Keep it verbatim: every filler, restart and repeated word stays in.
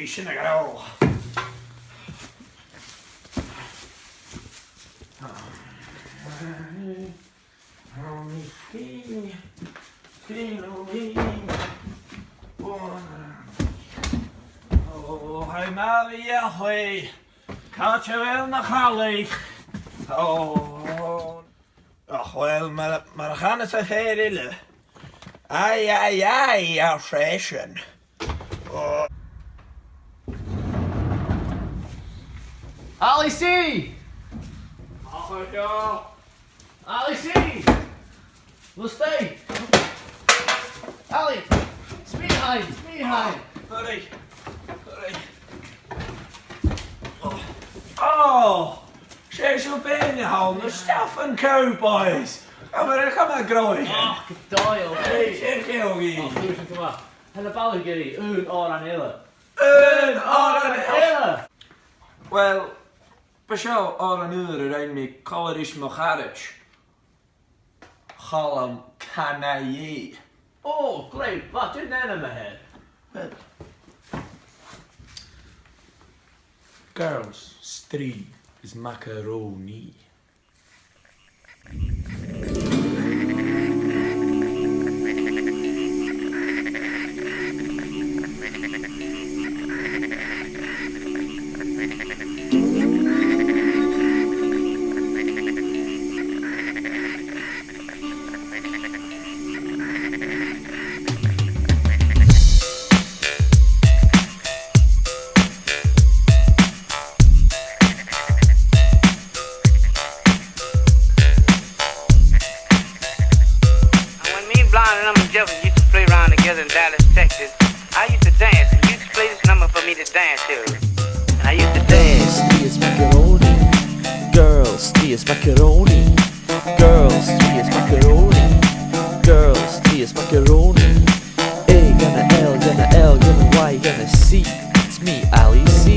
Sin a ghràidh. Ò, tha e math a bhith a' dol. Càit a bheil na chalaich? Ò. Och, uill, mar, mar a chanas am fear eile. Ai, ai, ai, ar seisean. Ò. Alison! Ach, ò. Alison! Lustay! Ali! Speed behind! Speed behind! Sorry. Sorry. Ò! Ò! 'S e seo bean a th' ann, na Staffan Cowboys! Am mar a chaidh mo ghruaidh? Ach, gu dòigheil. Hey, check it out, Ò, chluais an cuma. Tha na balaich ag iarraidh aon òran eile. Aon òran eile! Uill, b' e seo òran ùr a rinn mi còmhla ris mo charaid, Chaluim Canaidh. Ò, glè mhath, dè an t-ainm a th' air? Girls, Strì is Macaroni. And when me and Blonde and them and Jefferson used to play around together in Dallas, Texas, I used to dance, and you used to play this number for me to dance to. And I used to dance. Strì is Macaroni. Girls, Strì is Macaroni. Girls, Strì is Macaroni. Girls, Strì is Macaroni. A gun a L gun a L gun a Y gun a C. It's me, Ali C.